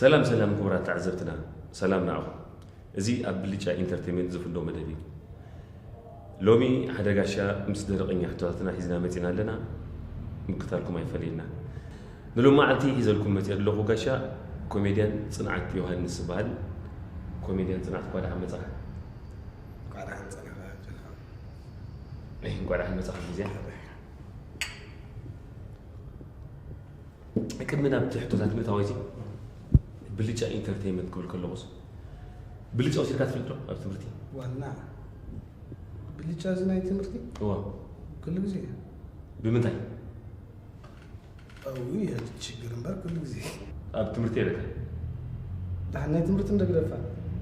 ሰላም ሰላም ክቡራት ተዓዘብትና፣ ሰላም ንዓኹም። እዚ ኣብ ብልጫ ኢንተርቴይንመንት ዝፍኖ መደብ እዩ። ሎሚ ሓደ ጋሻ ምስ ደረቐኛ ሕቶታትና ሒዝና መጺና ኣለና። ምክታልኩም ኣይፈለየና። ንሎማዓንቲ ሒዘልኩም መጺአ ኣለኹ ጋሻ ኮሜድያን ጽንዓት ዮሃንስ ዝበሃል። ኮሜድያን ጽንዓት፣ እንኳዕ ደሓን መጻኻ። እንኳዕ ደሓን ጸናሕካ ጀልካ። እይ፣ እንኳዕ ደሓን መጻኻ ግዜ። ቅድሚ ናብቲ ሕቶታት ምእታወይቲ ብልጫ ኢንተርቴይንመንት ክብል ከለኹስ ብልጫ ወሲድካ ትፈልጥ ዶ ኣብ ትምህርቲ? ዋና ብልጫ እዚ ናይ ትምህርቲ እዋ ኩሉ ግዜ ብምንታይ? ኣው ችግር እምበር ኩሉ ግዜ ኣብ ትምህርቲ የለካ ደሓን ናይ ትምህርቲ እንደግደፋ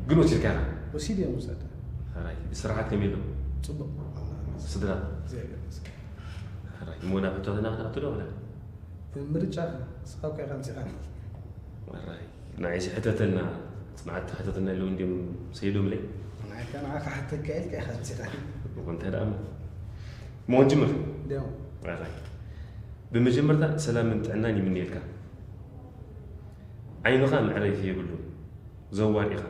ግን ወሲድካ ኢኻ? ወሲድ እዮም ውሰድ ሕራይ ስራሓት ከመይ ኣሎ? ፅቡቅ ስድራ እግዚኣብሔር ይመስገን። ሕራይ እሞ ናብ ሕቶትና ክንኣቱ ዶ ብላ ብምርጫ ስኻ እኮ ኢኻ ምፅኻኒ ሕራይ ንዓይሲ ሕተተልና ጽንዓት ሕተተልና ኢሎም እንዲዮም ሰይዶምለይ ንዓይካ ንዓኻ ሓተካ ኢልካ ኢኻ ምፅኻኒ እኮ እንታይ ደኣ እሞ ጅምር ዲያው ሕራይ ብመጀመርታ ሰላምን ጥዕናን ይምንየልካ። ዓይንኻ መዕረፊ የብሉን፣ ዘዋር ኢኻ።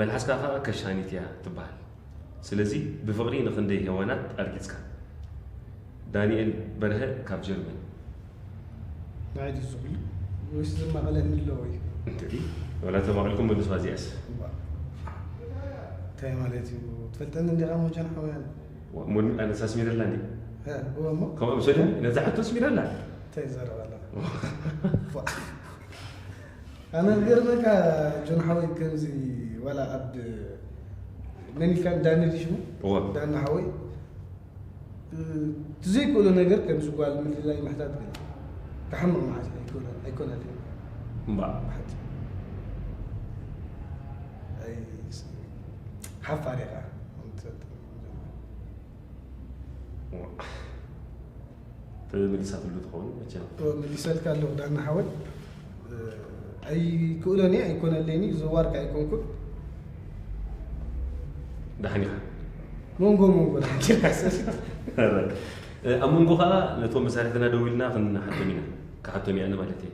መልሓስካ ኸኣ ከሻኒት እያ ትበሃል። ስለዚ ብፍቕሪ ንኽንደይ ሄዋናት ኣርጊጽካ። ዳንኤል በርሀ ካብ ጀርመን። ንዓይ ድዩ ዝኽሉ ወይስ ዝማቐለኒ ኣለዎ እዩ እንተዲ ወላ ተማቒልኩም መልሱ ኣዚኣስ። እንታይ ማለት እዩ ትፈልጠኒ እንዲኻ ሞጃን ሓውያን ሞን ኣነሳስሚረላ እንዲ እዎ እሞ ከምኡ ምሰደ ነዛ ሕቶ ስሚረላ እንታይ ይዛረብ ኣለኻ ኣነ ዝገርመካ ጆን ሓወይ ከምዚ ዋላ ኣብ መን ኢልካ ዳኒ ድዩ ሽሙ እዋ ዳኒ ሓወይ እቲ ዘይክእሎ ነገር ከምዚ ጓል ምልላይ ምሕታት ግን ክሓምቕ መዓት ኣይኮነትን እምባ ሓፋር ኢኻ ተመሊሳትሉ ትኸውን መቸም መሊሰልካ ኣለኹ ዳና ሓወይ ኣይክእሎን እየ ኣይኮነለይን እዩ ዘዋርካ ኣይኮንኩን ደሓን ኢኻ መንጎ መንጎ ዳሓንካ ሰሪት ኣብ መንጎ ከዓ ነቶም መሳርሕትና ደው ኢልና ክንሓቶም ኢና ክሓቶም እየ ኣነ ማለት እየ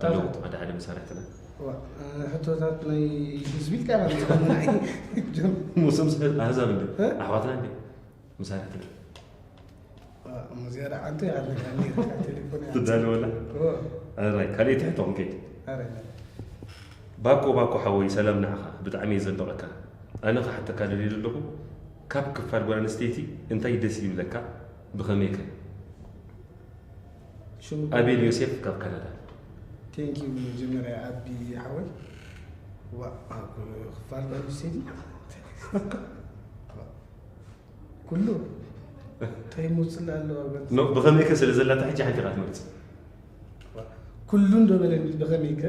ኣለዉ ሓደ ሓደ መሳርሕትና ሕቶታት ናይ ህዝቢ ኢልካ ማለት ሙስም ኣህዛብ እንደ ኣሕዋትና እንደ መሳርሕትና ዝያዳ ዓንተ ኣለካ ቴሌፎን ትዳለወላ ካልእ ትሕቶ ክንከይድ ባኮ ባኮ ሓወይ ሰላም ንዓኻ ብጣዕሚ እየ ዘድንቐካ ኣነ ክሓተካ ደልየ ዘለኹ ካብ ክፋል ጓል ኣንስተይቲ እንታይ ደስ ይብለካ ብኸመይ ከ ኣቤል ዮሴፍ ካብ ካናዳ ቴንኪ መጀመርያ ኣቢ ሓወይ ክፋል ጓል ኣንስተይቲ ኩሉ እንታይ ይመፅላ ኣለዋ ኖ ብኸመይ ከ ስለ ዘላታ ሕጂ ሓንቲ ኢኻ ትመርፅ ኩሉ እንዶ በለኒ ብኸመይ ከ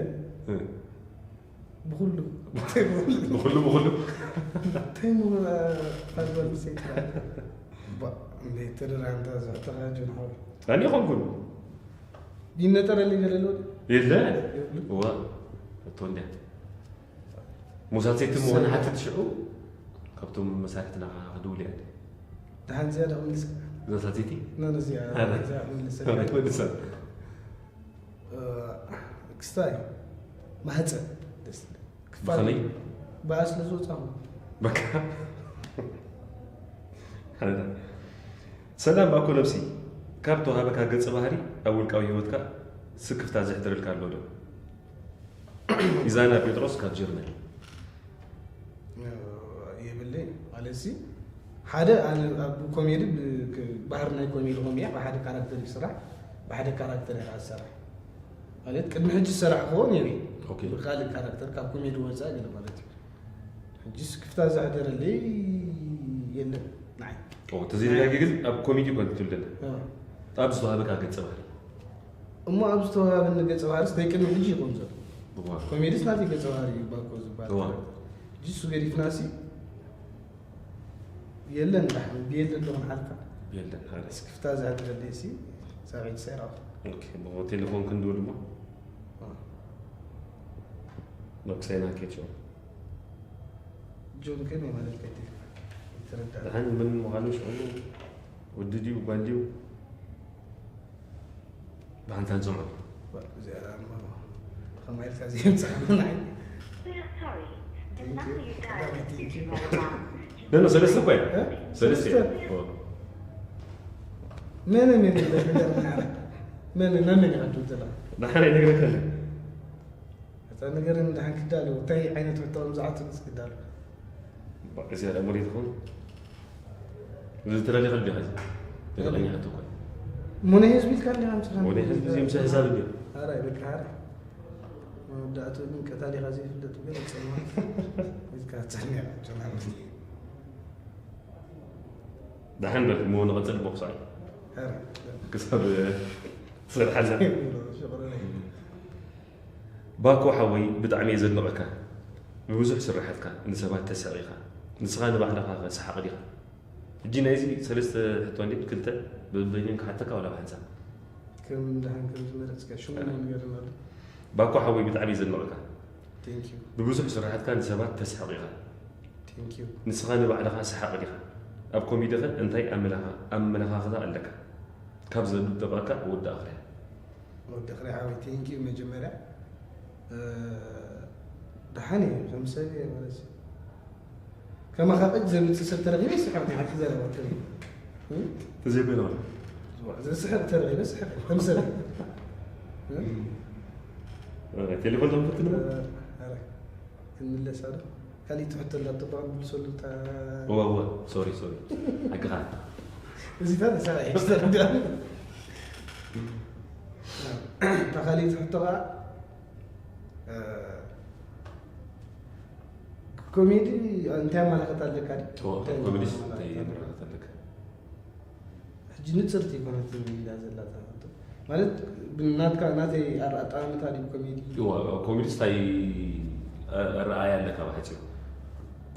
ብኹሉ ብኹሉ ብኹሉ እንታይ ምበላ ፋልጓል ሰይትራ እንዴት ተደራንታ ዘሕተኻ ጆን ሓወይ ኣነ ይኾንኩን ይነጠረልኝ ገለሎ የለ እዋ እቶ እንዲያ ሙሳሴቲ መሆን ሓትት ሽዑ ካብቶም መሳርሕትና ክድውል እያ ደሓን ዝያዳ ክምልስ እዛ ሳሴቲ ነዚያ ክምልስ መልሳ ክስታይ ማህፀን ደስ ብኸመይ ብኣ ስለ ዝወፃኹ በቃ ሰላም ባኮ ነብሲ ካብ ተዋሃበካ ገጸ ባህሪ ኣብ ውልቃዊ ህይወትካ ስክፍታ ዘሕድረልካ ኣሎ ዶ? ኢዛና ጴጥሮስ ካብ ጀርመን የብለይ ማለት ሲ ሓደ ኣነ ኣብ ኮሜዲ ባህር ናይ ኮሜዲ ኮሜያ ብሓደ ካራክተር ይስራሕ ብሓደ ካራክተር ኢኻ ዝሰራሕ ማለት ቅድሚ ሕጂ ዝሰራሕክዎ ነይሩ ኦኬ። ብካልእ ካራክተር ካብ ኮሜዲ ወፃኢ ገለ ማለት እዩ ሕጂ ስክፍታ ዘሕደረለይ የለን ንዓይ ኦ፣ ተዘይደጋጊ ግን ኣብ ኮሜዲ እኳ ትብል ደለ እ። ኣብ ዝተዋሃበካ ገጸ ባህሪ እሞ ኣብ ዝተዋሃበኒ ገፀ ባህርስ ናይ ቅድሚ ሕጂ ይኹን ዘሎ እዋ፣ ኮሜዲስ ናተይ ገፀ ባህሪ እዩ ባኮ ዝበሃል እዋ። ሕጂ እሱ ገዲፍናሲ የለን ዳሕን ብየለን ዶ ክንሓልፋ የለን ሓደ ስክፍታ ዘሕድረለይ ሲ ሳቤት ሰይራኹ ኦኬ፣ ብኡ ቴሌፎን ክንድውል እሞ መክሰይና ኬትዮ ጆን ከመይ ማለት ከይትልካ ይትረዳ ደሓን ምን ምዃኑ ሽዑ ወዲ ድዩ ጓል ድዩ ብሓንሳብ ንሰምዖ እዚኣ ደኣ እሞ ከማይ ኢልካ ዘይምጻእ ናይ We're sorry. The Thank number you. you dialed Thank is you. no longer. ኖ ኖ ሰለስተ እኮ እያ እ? ሰለስተ ሰለስተ። እያ መን መን ይበል ነገር ናይ መን ናይ መን ይዓዱ ዘላ ንሓደ ይነግረካ እታ ነገር እንዳሓን ክዳሉ እንታይ ዓይነት ሕቶ ከም ዝዓቱ ምስ ክዳሉ እዚኣ ደኣ ሞዴል ትኸውን እዚ ተዳሊኻ ድኻ እዚ ተደቐኛ ሕቶ እኮ ሞነ ህዝቢ ኢልካ እንዲኻ ምጽኻ ሞዴል ህዝቢ እዚ ምሰ ህሳብ እንዲዮ ኣራይ በቃ ኣራይ መወዳእቱ ግን ቀታሊኻ ዘይፍለጥ ግን ጸማ ኢልካ ጸኒያ ጨናምቲ ደሓን በል እሞ ንቐጽል ቦክሳይ ኣራይ ክሳብ ትሰርሓላ ሽቕረነ ባኮ ሓወይ ብጣዕሚ እየ ዘድንቐካ ብብዙሕ ስራሓትካ ንሰባት ተስሕቕ ኢኻ ንስኻ ንባዕልኻ ከ ሰሓቕ ዲኻ ሕጂ ናይዚ ሰለስተ ሕቶ እንዲ ክልተ በበይነን ክሓተካ ዋላ ብሓንሳብ ከም ደሓን ከም ዝመረጽካ ሽሙ ንገርና ኣሎ ባኮ ሓወይ ብጣዕሚ እየ ዘድንቐካ Thank you ብብዙሕ ስራሓትካ ንሰባት ተስሕቕ ኢኻ Thank you ንስኻ ንባዕልኻ ሰሓቕ ዲኻ ኣብ ኮሚዲ ኸ እንታይ ኣመላኻ- ኣመለኻኽታ ኣለካ ካብ ዘድንቐካ ወዲ ኣኽርያ ወዲ ኣኽርያ ሓወይ Thank you መጀመርያ እ፣ ደሓን እየ ከም ሰብ እየ ማለት እዩ ከማኻ ቅጅ ዘምፅእ ሰብ ተረኺበ ይስሕቕ ናይ ሓቂ ዘረባ ተረኺበ ተዘይኮይነ ማለት ዘስሕቕ ተረኺበ ስሕቕ ከም ሰብ እየ። ቴሌፎን ተንፈትነ ኧረ፣ ክንምለስ ኣለ ካሊእ ትሕቶ እንዳተባ ምልሰሉ እታ እዋ እዋ ሶሪ ሶሪ ሓቅኻ እዚታት ተሰራሒ ዝተረዳ እታ ካሊእ ትሕቶ ከዓ እ፣ ኮሜዲ እንታይ ኣመላኸት ኣለካ ድዩ? እንታይ ኮሚዲስ ኣመላኸት እንታይ ኣለካ? የመላኸት ኣለካ ሕጂ ንፅርቲ ይኮነት ኢላ ዘላ እታ ሕቶ። ማለት ናትካ ናተይ ኣረ- ኣጠማምታ ድዩ ኮሜዲ እዋ ኮሚዲስ እንታይ ኣረኣያ ኣለካ ብሓፂሩ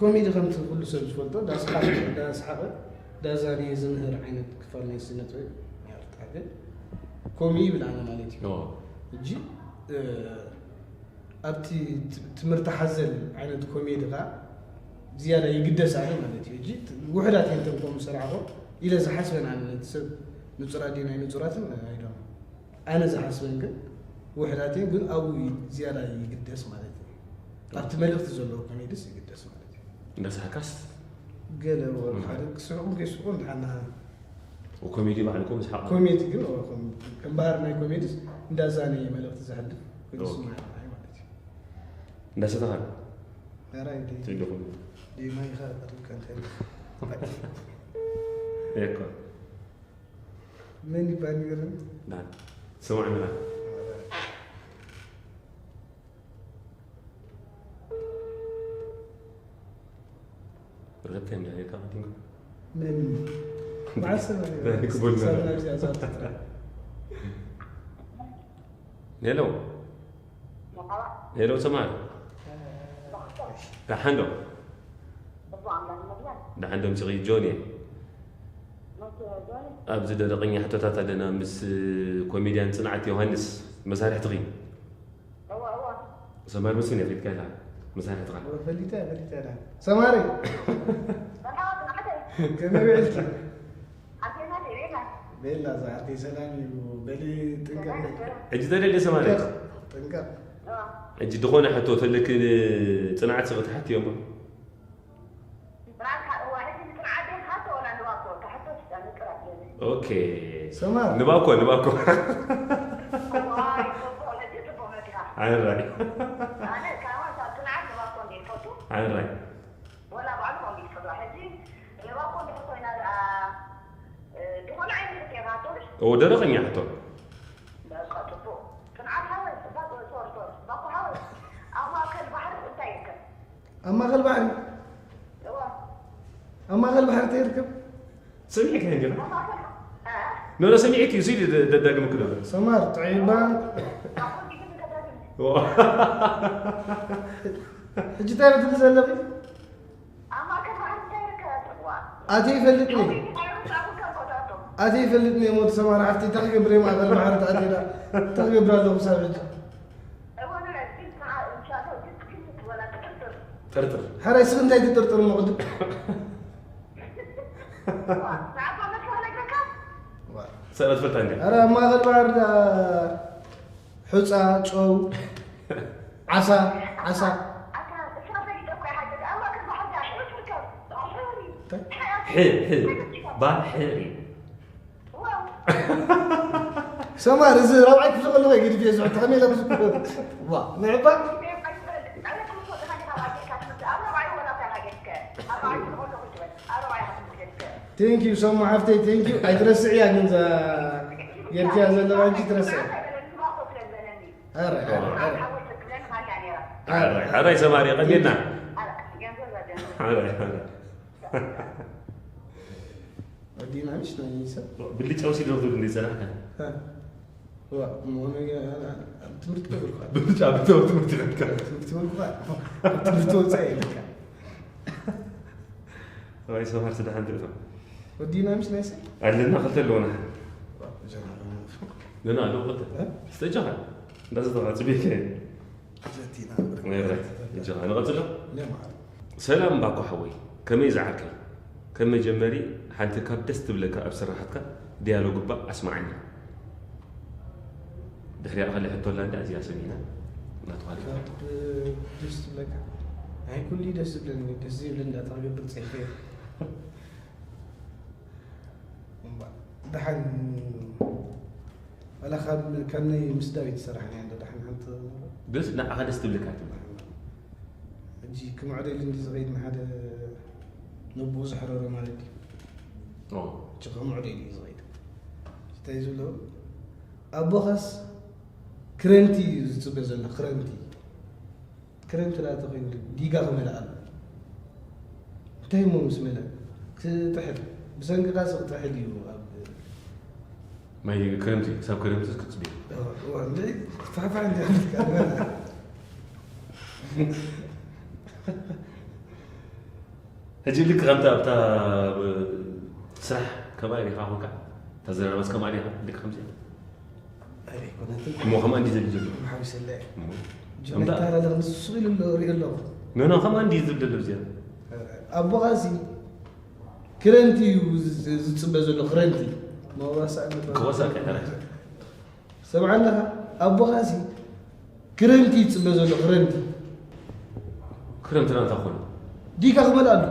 ኮሜዲ ከምቲ ኩሉ ሰብ ዝፈልጦ ዳስሓቀ ዳስሓቀ ዳዛንየ ዝምህር ዓይነት ክፋል ናይ ስነ ጥበብ እዩ። ግን ኮሚ ይብል ኣነ ማለት እዩ። እዋ ሕጂ እ፣ ኣብቲ ት- ትምህርቲ ሓዘል ዓይነት ኮሜዲ ከዓ ዝያዳ ይግደስ ኣነ ማለት እዩ። ሕጂ ውሕዳት እየን ተን ከምኡ ዝሰራሕኹ ኢለ ዝሓስበን ኣነ ነቲ ሰብ ንፁራት ድዩ ናይ ንፁራትን ኣይዶም ኣነ ዝሓስበን ግን ውሕዳት እየን ግን ኣብኡ እዩ ዝያዳ ይግደስ ማለት እዩ። ኣብቲ መልእኽቲ ዘለዎ ኮሜድስ ይግደስ ማለት እዩ። እንዳሳሕካስ ገለ ወ- ሓደ ክስሕቁን ከይስሕቁን ድሓና ኮሜዲ ባዕልኩም ስሓቅ ኮሜዲ ግን ከም ባህር ናይ ኮሜድስ እንዳዛነ መልእኽቲ ዘሕልፍ ኦኬ። ማለት እዩ። እንዳሰተኻል ራይ ትልኹም ዲማይኻ ቀሪብካ እንታይ እኮ መን ይባል ይገርም ና ስምዑ ንና ረከብተ እንዳ ካ ቀዲምካ መን በዓል ሰብ ዳኒ ክቡር ነገር። ሳብ ናብዚኣ ዛትራ ሄሎ ሄሎ ሰማሪ ደሓን ዶ ደሓን ዶ ምፅቒ ጆን እየ ኣብዚ ደረቐኛ ሕቶታት ኣለና ምስ ኮሜድያን ፅንዓት ዮሃንስ መሳርሕትኺ ሰማሪ መስፍን እየ ፊትካ ኢላ መሳርሕትኻ ፈሊጠ ፈሊጠ ሰማሪ ከመይ ውዒልኪ ቤላ ዝዓርከይ ሰላም እዩ በሊ ጥንቀቕ ሕጂ ተደልየ ሰማሪ ጥንቀቕ ሕጂ ዝኾነ ሕቶ ተለኪ ፅንዓት ስቕ ትሓትዮ እሞ ብራንካ እዋ ሕጂ ንፅንዓት ዴልካ ተወላ ንባኮ እታ ሕቶ ትስጠኒ ጥራሕ የለ ኦኬ ሰማ ንባኮ ንባኮ ዋይ ጽቡቕ ሕጂ ጽቡቕ መፂኻ ዓይራይ ኣነ ካብ ካብ ፅንዓት ንባኮ እንደ ይፈቱ ዓይራይ ወላ ባዕሉ ከምኡ ይፈቱ ሕጂ ንባኮ እንድሕር ኮይና ደኣ ዝኾነ ዓይነት ሕቶ ኢኻ ትብል ኦ ደረቐኛ ሕቶ በቃ ጽቡቕ ፅንዓት ሓወይ ባኮ ሶሪ ሶሪ ባኮ ሓወይ ኣብ ማእከል ባሕሪ እንታይ ይርከብ ኣብ ማእከል ባሕሪ እዋ ኣብ ማእከል ባሕሪ እንታይ ይርከብ ሰሚዕካ እንዲኻ ኣብ ማእከል እ ኖ ኖ ሰሚዕክ እዩ ሲዲ ደዳግም ክዶ ሰማር ጥዒባ ባኮ እንዲሁ ተዳግም ሕጂ እንታይ ትብል ዘለኺ ኣቲ ይፈልጥኒ ኣቲ ይፈልጥኒ የሞት ሰማር ዓፍቲ እንታይ ክገብር እዮም ኣበል ባሕሪ ተኣቲና እንታይ ክገብር ኣለኹ ሳብ ሕጂ ጥርጥር ሓራይ ስብ እንታይ ትጥርጥር እሞ ቅድም ሰብኣት ፈልታ እንዲ ኧረ ኣብ ማእኸል ባሕሪ ዳ ሑፃ ጨው ዓሳ ዓሳ ኣታ እስኻ ፈሊጠ እኮ ይሓገዝ ኣማ ክትባሕልታ ሽዑ ትርከብ። ሕ ሕ ባሕሪ ሰማር፣ እዚ ራብዓይ ክፍሊ ከለኹ እየ ገዲፈ ዝሕቶ። ከመይ ኢለ ክዝክሮ? ዋ፣ ምዕባል Thank you ሰሙ ሓፍተይ፣ thank you። ኣይትረስዕያ ግን እዛ ጌርክያ ዘለኻ ሕጂ ትረስዕ። ኣረ ኣረ ኣረ ሓራይ ሓራይ ሰማሪ ቀዲና ሓራይ ሓራይ ወዲና ምሽ ናይ ሰብ ብልጫ ወሲድ ነው ትብል እንደ ጸናሕካ ዋ መሆነ ትምህርት ተብልኳል ብልጫ ብተው ትምህርት ይረካ ትምህርት ተብልኳል ትምህርት ወፃ ይልካ ወይ ሰማር ስደሓን ትልፋ ወዲና ምሽ ናይ ሰብ ኣለና ክልተ ኣለውና ገና ኣለዉ ክልተ ስተጃኻ እንዳስተኻ ጽቤከ ዘቲና ንቐፅሎ ሰላም ባኮ ሓወይ ከመይ ዝዓርከይ ከም መጀመሪ ሓንቲ ካብ ደስ ትብለካ ኣብ ስራሓትካ ዲያሎግ እባ ኣስማዓኒ ድሕሪኣ ከለ ሕቶ ኣላ እንዳ እዚኣ ሰሚዕና እናተዋለ ደስ ትብለካ ኣይ ኩሉ ደስ ዝብለኒ ደስ ዘይብለኒ እንዳታ ክገብር ፀይፈ ደሓን ዋላ ካብ ካብ ናይ ምስ ዳዊት ዝሰራሕናዮ እንዶ ደሓን ሓንቲ ደስ ንዓኻ ደስ ትብለካ ትብል ሕጂ ክምዕደል እንዲ ዝኸይድ ንሓደ ነብኡ ዘሕረሮ ማለት እዩ ሕጂ ክምዕደል እዩ ዝኸይድ እንታይ ዝብሎ ኣቦኻስ ክረምቲ እዩ ዝፅበ ዘሎ ክረምቲ ክረምቲ ዳ ተኾይኑ ዲጋ ክመልእ ኣሎ እንታይ እሞ ምስ መለ ክጥሕል ብሰንክኻ ስቕ ጥሕል እዩ ኣብ ማይ ክረምቲ ክሳብ ክረምቲ ክትፅቢ ክትፋሕፋሕ እንዲ ሕጂ ልክ ከምታ ኣብታ ስራሕ ከማይ ዲኻ ኮንካ እታ ዘረባስ ከማይ ዲኻ ልክ ከምዚኣ ኣይኮነትን እሞ ከማን እንዲ ዝብል ዘሎ ሓዊሰለ እሞ ጀመታላለኽ ምስ ስቕ ኢሉ ኣሎ ሪኦ ኣለኹ ኖኖ ከማን እንዲ ዝብል ዘሎ እዚኣ ኣቦኻ እዚ ክረምቲ እዩ ዝ- ዝፅበ ዘሎ ክረምቲ መዋሳእ ክወሳእ ከይተረፈ ሰምዓ ኣለኻ ኣቦኻ እዚ ክረምቲ ይፅበ ዘሎ ክረምቲ ክረምትና እንታይ ኮነ ዲጋ ክመልእ ኣሎ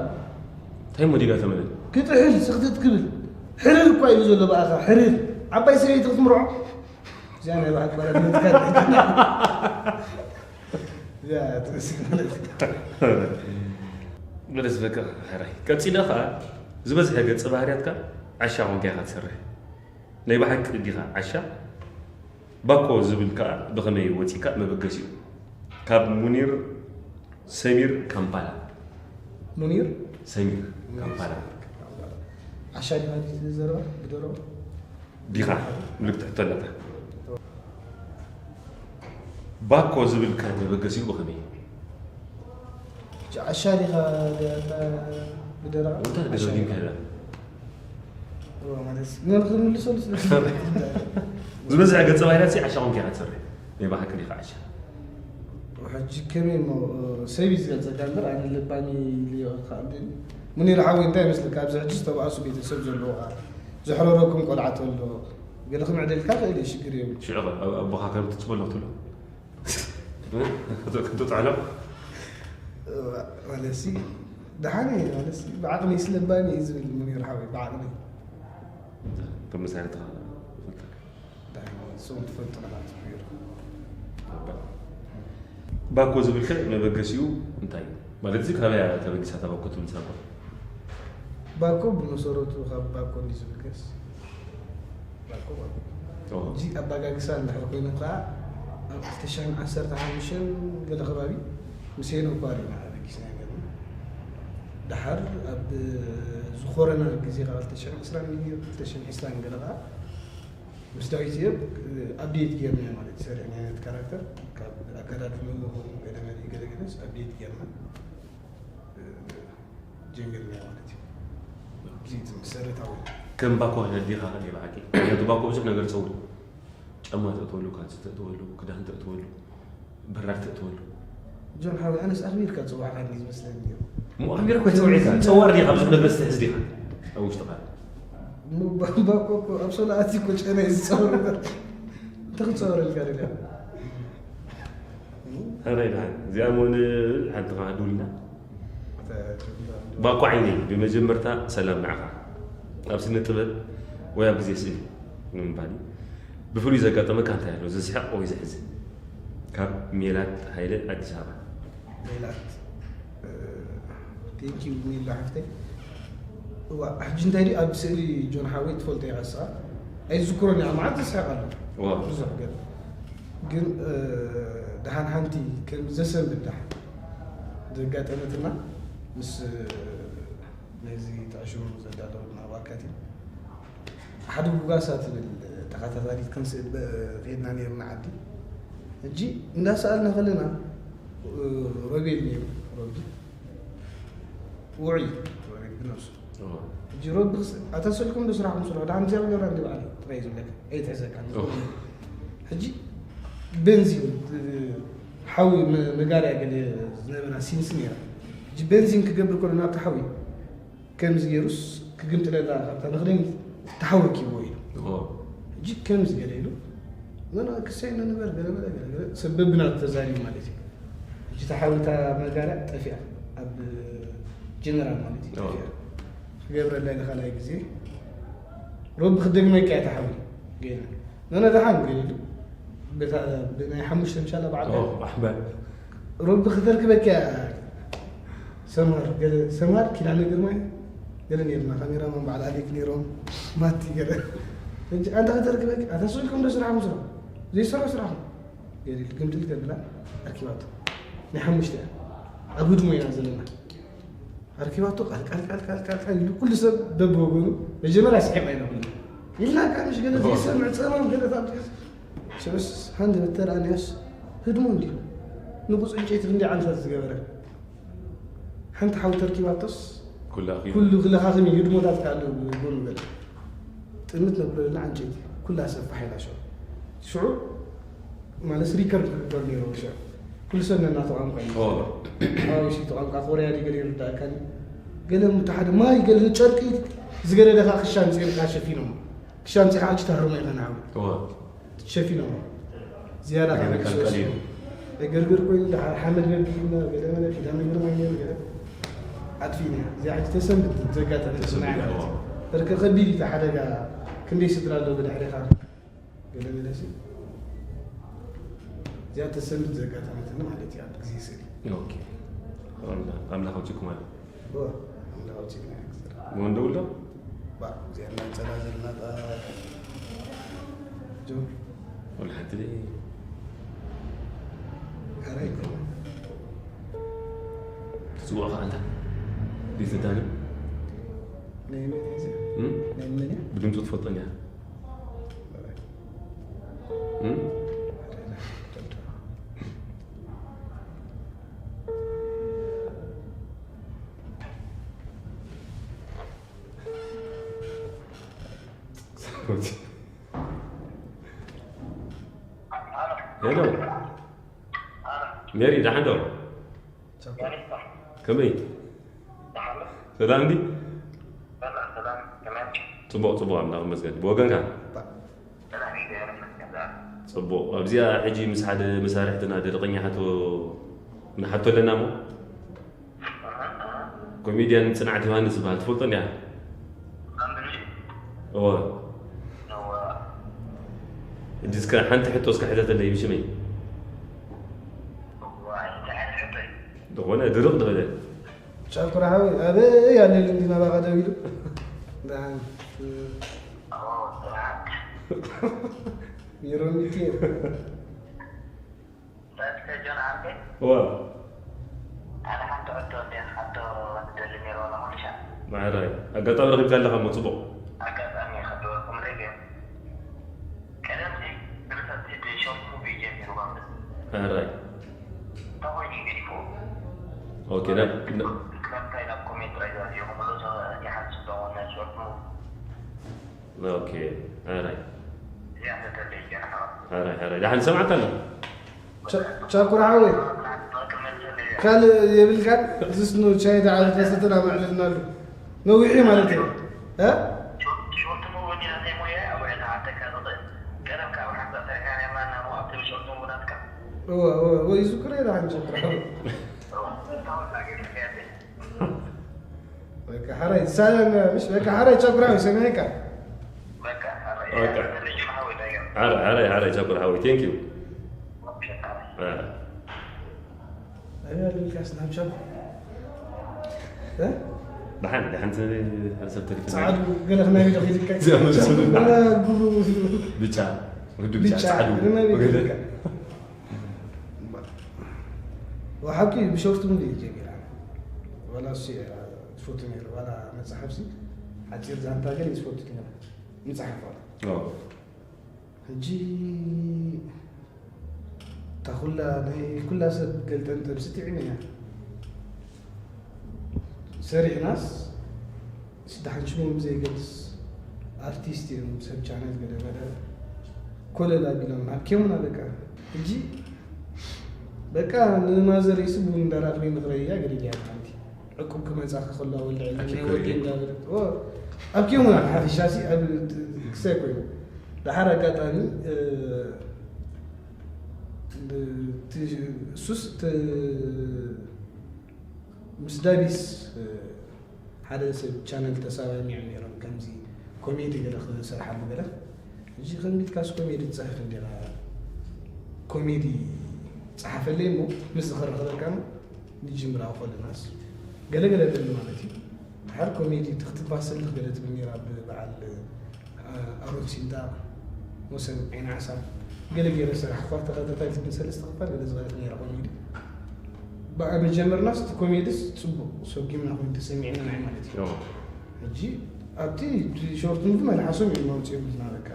እንታይ እሞ ዲጋ ተመለል ክጥሕል ስኽትት ክብል ሕርር እኳ ኢሉ ዘሎ ብኣኻ ሕርር ዓባይ ሰበይቲ ክትምርዖ እዚኣ ናይ ባዕል ባላት መትካል እዚኣ ትመስል ማለት እዩ ብደስ በቃ ሕራይ ቀፂለ ከዓ ዝበዝሐ ገፀ ባህርያትካ ዓሻ ኮንካ ኢኻ ትሰርሕ ናይ ብሓቂ ዲኻ ዓሻ ባኮ ዝብል ከዓ ብኸመይ ወፂካ መበገሲኡ ካብ ሙኒር ሰሚር ካምፓላ ሙኒር ሰሚር ካምፓላ ዓሻ ዲኻ ድዩ ዘረባ ብደረባ ዲኻ ምልክት ሕቶ ኣለካ ባኮ ዝብል ከዓ መበገሲኡ ብኸመይ እዩ ዓሻ ዲኻ ብደረባ እንታይ ደረጊም ከዳ ማለት ግን ክምልሰሉ ስለ ዝበዝሐ ገፀ ባህርያት ዓሻ ኮንካ ኢኻ ትሰርሕ ናይ ብሓቂ ዲኻ ዓሻ ሕጂ ከመይ እሞ ሰብ እዩ ዝገልፀካ እምበር ኣነ ለባሚ ኢልዮ ከኣምድን ሙኒር ሓወይ እንታይ ይመስለካ ኣብዚ ሕጂ ዝተባእሱ ቤተሰብ ዘለዎ ከዓ ዘሕረረኩም ቆልዓ ተሎ ገለ ክምዕደልካ ክእል እዩ ሽግር የብሉ ሽዑ ኣቦኻ ከም ትፅበሎ ትብሎ ክትጥዕሎ ማለትሲ ደሓን እየ ማለትሲ ብዓቕሚ ስለባኒ እዩ ዝብል ሙኒር ሓወይ ብዓቕሚ ተመሳሪትኻ ደሓን እየ ንስኹም ትፈልጡ ቃላት ትብሉ ባኮ ዝብል ከ መበገሲኡ እንታይ እዩ ማለት እዚ ካበያ ተበጊሳ እታ ባኮ ትብል ሳባ ባኮ ብመሰረቱ ካብ ባኮ እንዲ ዝብገስ ባኮ ባኮ ኦ፣ እዚ ኣባጋግሳ እንድሕር ኮይኑ ከዓ ኣብ ክልተ ሽሕን ዓሰርተ ሓሙሽተን ገለ ከባቢ ምስ ሄኖክ ባር ኢና ኣበጊስና ነርና ደሓር ኣብ ዝኾረና ግዜ ከዓ ክልተ ሽሕን ዕስራን ሚልዮን ክልተ ሽሕን ዕስራን ገለ ከዓ ምስ ዳዊት እዮብ ኣብዴት ጌርና ማለት ዝሰርሕ ዓይነት ካራክተር ካብ ኣከዳድንኡ ገለመለ ገለገለስ ኣብዴት ጌርና ጀሚርና ማለት እዩ። እዚ እቲ መሰረታዊ ከም ባኮ ዲኻ ናይ ብሓቂ ምክንያቱ ባኮ ብዙሕ ነገር ይፀውር ጫማ ተእትወሉ ካልሲ ተእትወሉ ክዳን ተእትወሉ በራድ ተእትወሉ ጆን ሓወይ ኣነስ ኣኽቢርካ ዝፀዋዕካኒ ዝመስለኒ እዩ። እሞ ኣኽቢረ እኮ ይፀውዒካ ፀዋር ዲኻ ብዙሕ ነገር ዝትሕዝ ዲኻ ኣብ ውሽጥኻ እሞ ባ- ባኮ እኮ ኣብ ሶላኣት እኮ ጨና እዩ ዝፀወር እምበር እንታይ ክፀወረልካ ደልያ ኣራይ ደሓን እዚኣ መሆን ሓንቲ ከዓዱልና። ባኮ ዓይነይ፣ ብመጀመርታ ሰላም ንዓኻ። ኣብ ስነ ጥበብ ወይ ኣብ ግዜ ስእሊ ንምባል እዩ። ብፍሉይ ዘጋጠመካ እንታይ ኣሎ? ዘስሕቕ ወይ ዘሕዝን? ካብ ሜላት ሃይለ፣ ኣዲስ ኣበባ። ሜላት፣ ቴንኪዩ ሜላ ሓፍተይ። እዋ፣ ሕጂ እንታይ ድዩ ኣብ ስእሊ ጆን ሓወይ ትፈልጦ ኢኻ ንስኻ? ኣይዝክሮን እያ፣ መዓት ዘስሕቕ ኣሎ። እዋ። ብዙሕ ገለ። ግን፣ እ፣ ደሓን ሓንቲ ከም ዘሰንብድ ደሓን ዘጋጠመትና ምስ፣ እ፣ ነዚ ጥዕሽሙ ዘዳለወልና ኣባካት እዩ። ሓደ ጉጋሳ ትብል ተኸታታሊት ክንስእል በ-፣ ከይድና ነይርና ዓዲ። ሕጂ እንዳሰኣልና ከለና፣ እ፣ ሮቤል ነይሩ፣ ሮቢ። ውዑይ ሮቤል ብነብሱ። እዎ። ሕጂ ሮቢ ክስ-፣ ኣታ ስልኩም ዶ ስራሕኩም ስርሑ፣ ደሓን እግዚኣብሔር እንዲ በዓል ጥራይ እዩ ዝብለካ፣ ኣይትሕዘካ። እዎ። ሕጂ ቤንዚን፣ እ፣ ሓዊ መ-፣ መጋርያ ገለ ዝነበራ ሲንስ ነይራ። ሕጂ ቤንዚን ክገብር ከሎ ናብቲ ሓዊ ከምዚ ገይሩስ ክግምጥለላ ካብታ ንቕድሚት ተሓወኪዎ ኢሉ። እዎ። ሕጂ ከምዚ ገለ ኢሉ፣ ገለ ክሰይ ንንበር፣ ገለ ገለ፣ ገለ ገለ፣ ሰብ በብናቱ ተዛሪቡ ማለት እዩ። ሕጂ ተሓዊታ መጋርያ ጠፊኣ፣ ኣብ ጀነራል ማለት እዩ፣ እዎ። ጠፊኣ። ክገብረላ ኢለ ካልኣይ ግዜ፣ ሮቢ ክደግመካ እያ ተሓዊ፣ ገለ። ነነ ደሓን ገለ ኢሉ፣ በታ ብናይ ሓሙሽተ ምሻላ በዓል ኦ፣ ኣሕመድ። ሮቢ ክተርክበካ እያ። ሰምሃር፣ ገለ፣ ሰምሃር ኪዳነ ግርማይ፣ ገለ ነይርና፣ ካሜራማን በዓል ኣሌክ ነይሮም፣ ማቲ ገለ። ሕጂ ኣንታ ክተርክበካ፣ ኣታ ስኢልኩም ዶ ስራሕኩም ስራሕ? ዘይሰርሑ ስራሕኩም። ገለ ኢሉ ግምጥል ከብላ ኣርኪባቶ። ናይ ሓሙሽተ እያ። ኣብ ህድሞ ኢና ዘለና። ኣርኪባቶ ቃል ቃል ቃል ቃል ቃል ቃል ኢሉ ኩሉ ሰብ በብወገኑ መጀመርያ ስሒቕ ኣይነበርን። ኢልና ቃል ምሽ ገለ ዘይሰምዕ ጸማም ገለ ታብትስ። ሽዑስ ሃንደበት ተራእናዮስ ህድሞ እንዲሉ ንቑጽ ዕንጨይቲ ክንደይ ዓመታት ዝገበረ። ሓንቲ ሓዊ ተርኪባቶስ ኩላ ኣኺሉ። ኩሉ ክለኻኽም እዩ፣ ህድሞታት ካሉ ብጎኑ ገለ። ጥምት ነብሎ ዘለና ዕንጨይቲ ኩላ ሰብ ፋሕ ኢላ ሽዑ። ሽዑ ማለት ሪከርድ ክግበር ነይሩ ሽዑ። ኩሉ ሰብ ነናቱ ቋንቋ እዩ። ኦ። ሓዋዊሱ እቲ ቋንቋ ኮርያ ድዩ ገለ ይርዳእካኒ። ገለ እቲ ሓደ ማይ ገለ ጨርቂ ዝገደደኻ ክሻ ኣምጺእልካ ሸፊኖም። ክሻ ኣምጺእኻ ሕጂ ተህርሞ ኢኻ ንዓው። ኦ። ትሸፊኖም። ዝያዳ ገለ ካብ ካልቀል እዩ። ዕግርግር ኮይኑ ደሓር ሓመድ በቢዕና ገለ መለ ኪዳነ ግርማይ ነይሩ ገለ ኣጥፊእና። እዚኣ ሕጂ ተሰንብት ዘጋጠመት ተሰንብት፣ ናይ ማለት እዩ። ኦ። በርከ ከቢድ እዩ እቲ ሓደጋ። ክንደይ ስድራ ኣለዎ ብድሕሪኻ? ገለ ገለ ሲ እዚኣ ተሰንብት ዘጋጠመትኒ ማለት እዩ ኣብ ግዜ ስእሊ። ኦኬ። ኣምላኽ፣ ኣምላኽ ኣውጺእኩም ኣሎ። ኦ፣ ኣምላኽ ኣውጺእና እዩ ክስራሕ። መን ደውል ዶ? ባ፣ እዚኣ እናንጸላ ዘለና ጣ-፣ ጆ። ወላ ሓንቲ ደይ። ኣረ ኣይኮነን። ትጽውዖ ከኣ ኣንታ። ደይ ዘዳልም። ናይ መን እዩ እዚ? እም? ናይ መን እዩ? ብድምጹ ትፈልጦ እንዲያ። እም? ሄሎ። ሜሪ፣ ደሓን ዶ? ከመይ? ሰላም እንዲ? ጽቡቕ፣ ጽቡቕ፣ ኣምላኽ ይመስገን። ብወገንካ? ጽቡቕ። ኣብዚኣ ሕጂ ምስ ሓደ መሳርሕትና ደረቐኛ ሓቶ ንሓቶ ኣለና እሞ፣ ኮሜድያን ጽንዓት ዮሃንስ ዝበሃል ትፈልጦ እንዲያ? እወ። ሕጂ እስከ ሓንቲ ሕቶ እስከ ሕተተለይ ብሽመይ። ዝኾነ ድርቕ ዝበለ። ቻኩራ ሓወይ፣ ኣበይ ኣለሉ እንዲ ናባኻ ደው ኢሉ? ደሓን። ሜሮን ሚኪኤል። በስከ ጆን ዓርከይ፣ እዋ። ኣነ ሓንቲ ሕቶ እንድየ ክሓቶ ዝደሊ ነይረ ዋላ ኩሉ ሻዕ። ማዕራይ፣ ኣጋጣሚ ረኺብካ ኣለኻ እሞ ጽቡቕ። ኣጋጣሚ ክድወልኩም ርኢየ። ቀደም ሲ ብርሰት ሲቲ ሾርት ሙቪ ጀሚሩ ማለት። ማዕራይ። እንታይ ኮይኑ እዩ ገዲፍዎ? ኦኬ፣ ናብ፣ ን-፣ ክለምታይ ናብ ኮሜዲ ጥራይ ዘርእየኹም ኣሎ፣ ይሓስብ ዶ ናይ ሾርት ሙቪ? ኦኬ፣ ማዕራይ። እዚኣ ተተለይ ጀናሓ። ማዕራይ፣ ማዕራይ። ደሓን ሰማዕካ ኣለኹ። ቻ-፣ ቻኩራ ሓወይ፣ ካልእ የብልካን? ዝስ ኖ ቻይ ደኣ ተሰተና መዕልልናሉ። ነዊሕ እዩ ማለት እዩ። እ? ሾርት፣ ሾርት ሙቪ እንዲና ዘይሞያ፣ ኣብ ዕዳ ዓደካ ዝኽእል። ቀደም ካብ ሓንሳእ ሰሪሕና ነርና፣ እሞ ኣብቲ ሾርት ሙቪ ናትካ። ወይ ዝክረ ዳ ሓንጭ። በቃ ሓራይ ሳለን ምሽ በቃ ሓራይ ጨጉራዊ ሰሚዕካ። ሓራይ ሓራይ ሓራይ ጨጉር ሓወይ thank you። ኣያ ልልካስ ናብ ቻብ ብሓንቲ ሓንቲ ሓደ ሰብ ተሪፉ ጻዕዱ ገለ ክናይ ዶ ኺልካ እዚኣ መልሱ ድማ። ጉሩ ብጫ ውዱ ብጫ ብጫ ጻዕዱ ግርማይ ወገለ ቢልካ ወሓቂ ብሾርት ሙቪ ጀሚራ ዋላ እሱ ትፈቱ ነይሩ ዋላ መጽሓፍ ሲ ሓፂር ዛንታ ግን ዝፈቱ ነይሩ ምጽሓፍ ዋላ ኦ ሕጂ እታ ኩላ ናይ ኩላ ሰብ ገልጠምጠም ስቲዕም እያ ሰሪሕናስ ስዳሓን ሽሞም ዘይገልጽ ኣርቲስት እዮም ሰብ ቻነል ገለ ገለ ኮለል ኣቢሎም ሃብኬሙና በቃ ሕጂ በቃ ንማዘር ይስቡ እንዳራኽቢ ምኽረያ ገዲድ እያ ሓንቲ ዕቁብ ክመጻ ከሎ ወልዐ ናይ ወዲ እንዳበለ ኣብኪሙና ሓፊሻ ሲ ኣብ ክሳይ ኮይኑ ደሓር ኣጋጣሚ እሱስ ምስ ዳቪስ ሓደ ሰብ ቻነል ተሳማሚዖም ነይሮም ከምዚ ኮሜዲ ገለ ክሰርሓሉ ገለ እዚ ከንግድካስ ኮሜዲ ትፅሕፍ እንዲኻ ኮሜዲ ፀሓፈለይ እሞ ምስ ዝኸረኸበልካ ንጅምራ ከለናስ ገለገለ ገለ ማለት እዩ ድሓር ኮሜዲ ክትባሰልኽ ገለ ትብል ነይራ ብበዓል ኣሮን ሲንጣ ወሰን ዓይኒ ዓሳ ገለ ገይረ ሰራሕ እኳ ተኸታታሊት ግን ሰለስተ ክፋል ገለ ዝበለት ነይራ ኮሜዲ ብኣ መጀመርናስ እቲ ኮሜድስ ፅቡቅ ሰጊምና ኮይኑ ተሰሚዕና ናይ ማለት እዩ ሕጂ ኣብቲ ሾርት ሙቪ መልሓሶም እዮም መውፅኦም ዝናበካ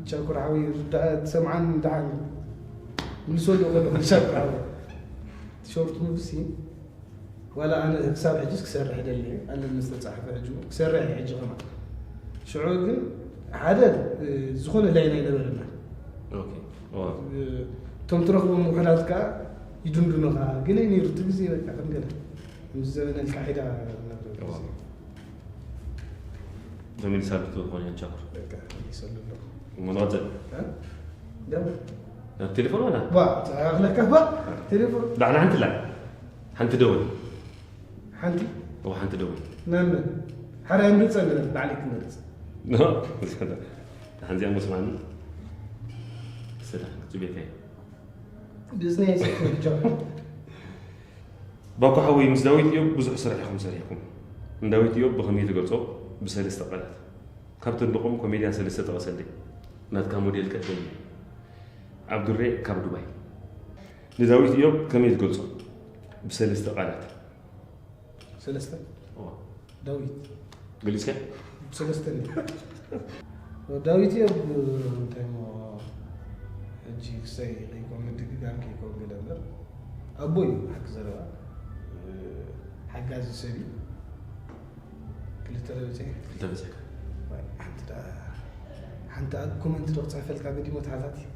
ቻኩር ሓወይ ርዳእ ትሰምዓኒ ደሓን ምልሶ ዶ ከለኹ ቻኩር ሓወይ ሾርት ሙቪ ሲ ዋላ ኣነ ክሳብ ሕጅስ ክሰርሕ ደሊ ኣለኒ ዝተፃሕፈ ሕጂ ክሰርሕ እዩ ሕጂ ከማ ሽዑ ግን ሓደ ዝኾነ ላይን ኣይነበረና ኦኬ ኦ እቶም ትረኽቦም ውሕዳት ከዓ ይድንድኑኻ ገለ ነይሩ እቲ ግዜ በቃ ከም ገለ ምስ ዘበነ ልቃሒዳ ነብረ ግዜ ተመሊሳ ብትኾን እያ ቻኩር በቃ ይሰሉ ኣለኹ እሞ ንቐፅል ደው ናብ ቴሌፎን ዋላ ባ ተኣኽለካ ባ ቴሌፎን ላዕሊ ሓንቲ ላ ሓንቲ ደወል ሓንቲ እዋ ሓንቲ ደወል መምን ሓራይ ምርፀ ንብል ባዕለይ ክመርፅ ሓንዚኣ መስማኒ ስራሕ ጽቤት እየ ቢዝነስ ጆ ባኮ ሓወይ ምስ ዳዊት እዮብ ብዙሕ ስራሕ ኢኹም ሰሪሕኩም ንዳዊት እዮብ ብኸመይ ትገልጾ ብሰለስተ ቃላት ካብ ተድንቖም ኮሜድያን ሰለስተ ጠቐሰለይ ናትካ ሞዴል ቀደም እዩ ኣብዱሬ ካብ ዱባይ ንዳዊት እዮብ ከመይ ትገልጾ ብሰለስተ ቃላት ሰለስተ ዳዊት ገሊጽካ ሰለስተ ዳዊት እዮብ እንታይ ሞ ሕጂ ክሳይ ከይኮን ምድግጋም ከይኮን ገለ እምበር ኣቦ እዩ ሓቂ ዘረባ ሓጋዚ ሰብ እዩ ክልተ ለብፀ ክልተ በፂሕካ ሓንቲ ደኣ ሓንቲ ኣብ ኮመንት ዶ ክፅሕፈልካ ገዲሞ ተሓታት እዩ